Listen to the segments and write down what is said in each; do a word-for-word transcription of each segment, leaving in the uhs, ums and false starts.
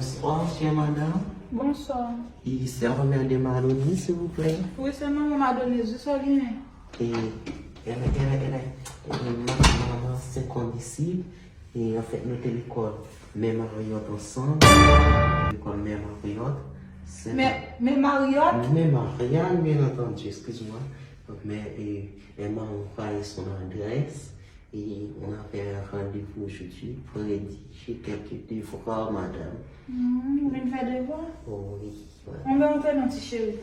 Bonsoir, chère madame. Bonsoir. Et c'est la famille de Madonise, s'il vous plaît. Oui, c'est maman Madonise, je suis bien. Et elle, elle, elle, elle, ma- maman, c'est comme ici. Et en fait, nous étions l'école, même Marriott ensemble. L'école, même Marriott. C'est Mais, mais Marriott? Même Marianne, bien entendu, excuse-moi. Mais, et, elle m'a envoyé son adresse. Et on avait un rendez-vous aujourd'hui pour rédiger quelques devoirs, madame. Hmm, ou vin fè devwa? Oh, oui, ouais. Anben, antre non, ti cheri.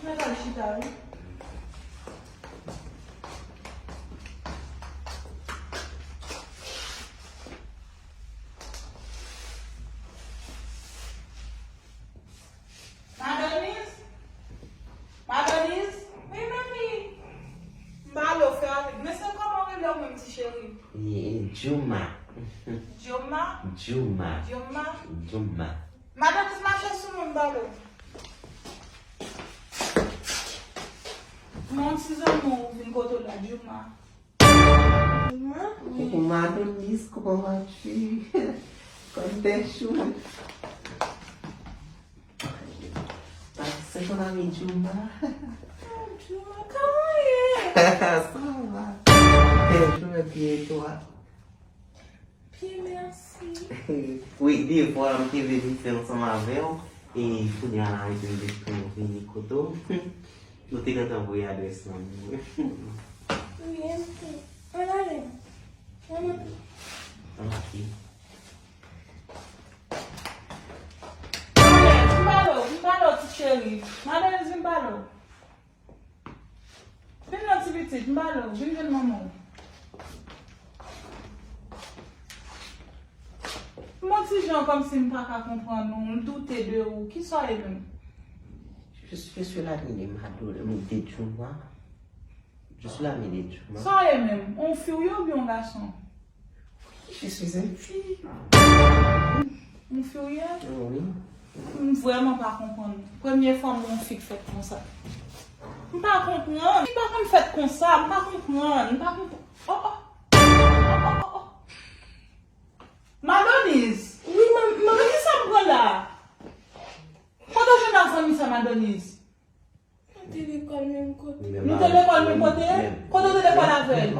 Mwen al chita, wi. Madonise? Madonise? Wi, manmi. M ba lo fè avèk. Men se kòman w rele w menm, ti cheri? Ni Djouma. Djoma? Djouma. Djoma? Djouma. Madonise mache sou mwen, m ba lo. Mwen, ti zanmi w vin kote w la, Djouma. Djouma? Coucou Madonise, comment vas-tu? Comme des choux. C'est ton ami Djouma. Oh, Djouma, comment il est? Ça va? Je vais bien, et toi? Bien, merci. Wi, devwa m te vle vin fè ansanm avè w. E kounye a la, m te vle pou m vini kote w. Nou te gentan voye adrès lan, wi. Wi, m te. An ale. An ale. An ale. Vin ba lo, vin ba lo, ti cheri. Madonise, vin ba lo. Vin non, ti pitit, m ba lo, vin jwenn manman w. M on ti jan kòmsi m pa ka konprann ou, m doute de ou. Kisa w ye menm? Je suis, je suis l'ami de Madonise, de Djouma. Je suis l'ami de Djouma. Sa w ye menm? On fi w ye oubyen on gason? Je suis une fille. On fi w ye? Oui. M vrèman pa konprann. Premye fwa m wè on fi k fèt konsa. M pa konprann. Fi pa konn fèt konsa. M pa konprann. M pa konprann. Oh, oh. Oh, oh, oh, oh. Madonise. Wi, manmi. Poukisa m pran la? Kote w jwenn ak zanmi sa, Madonise? Nou te lekòl menm kote. Nou te lekòl menm kote? Kote w te lekòl avè l?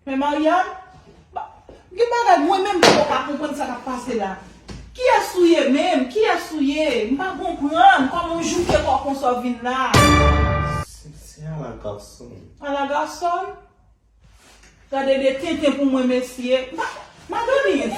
Men Mariam, gen bagay mwen menm tou m pa konprann sa k ap pase la. Kiyès ou ye menm? Kiyès ou ye? M pa konprann kòman w jouke kò w konsa w vin la. Se, se ala gason. Ala gason? Gade de tenten pou mwen, mesye. Ma, Madonise.